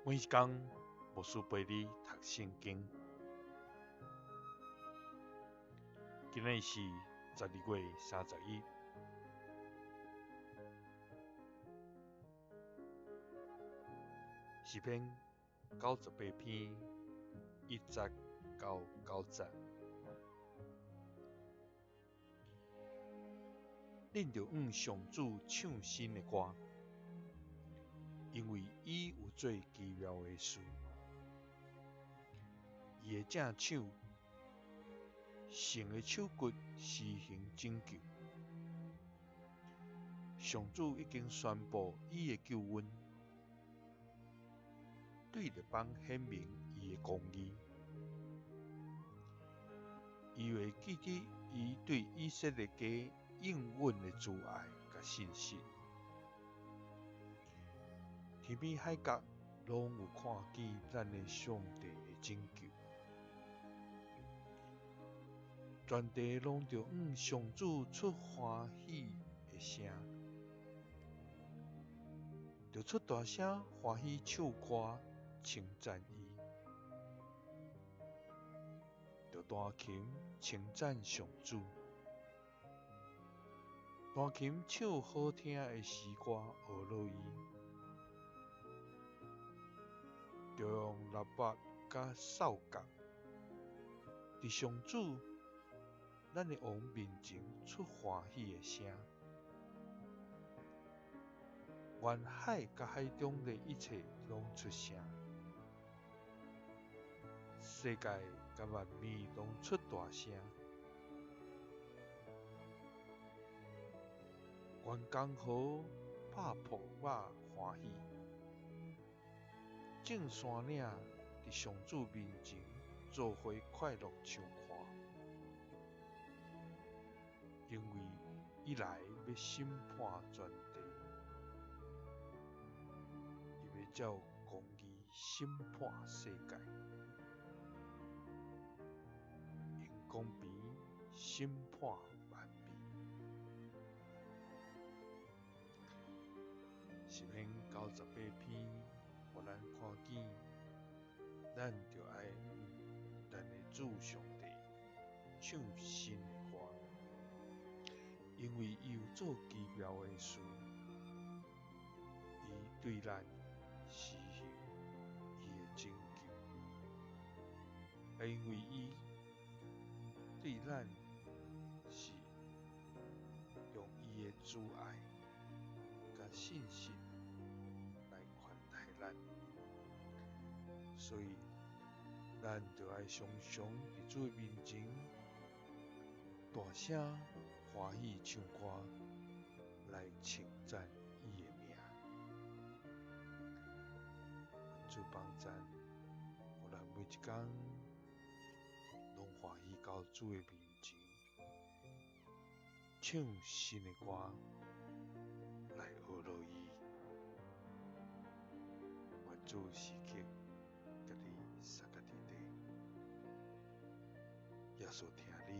每一工，牧师陪你读圣经。今日是12月30日。诗篇98篇1节到9节。恁著向上主唱新的歌，因为伊有做奇妙的事，伊的正手，神的手骨施行拯救。上主已经宣布伊的救恩，对列邦显明伊的公义。伊会记得伊对以色列家应允的慈爱佮信实。天边海角拢有看见咱的上帝的拯救，全地拢著向上主出欢喜的声，著出大声欢喜唱歌称赞伊，著弹琴称赞上主，弹琴唱好听的诗歌呵咾伊。著用喇叭佮哨角，伫上主咱的王面前出欢喜的声。愿海佮海中的一切拢出声，世界佮万物拢出大声。愿江河拍破肉欢喜。众山岭伫上主面前做伙快乐唱歌，因为伊来欲审判全地，伊欲照公义审判世界，用公平审判万民。诗篇98篇。予咱看见，咱著爱向咱的主上帝唱新的歌，因为伊有做奇妙的事，伊对咱施行伊的拯救，因为伊对咱是用伊的慈爱佮信实来款待咱，所以咱著爱常常伫主的面前大声欢喜唱歌，来称赞伊的名。主帮赞，予咱每一工拢欢喜到主的面前，唱新的歌来呵咾伊。愿主时刻佮你相佮伫底，耶稣疼你。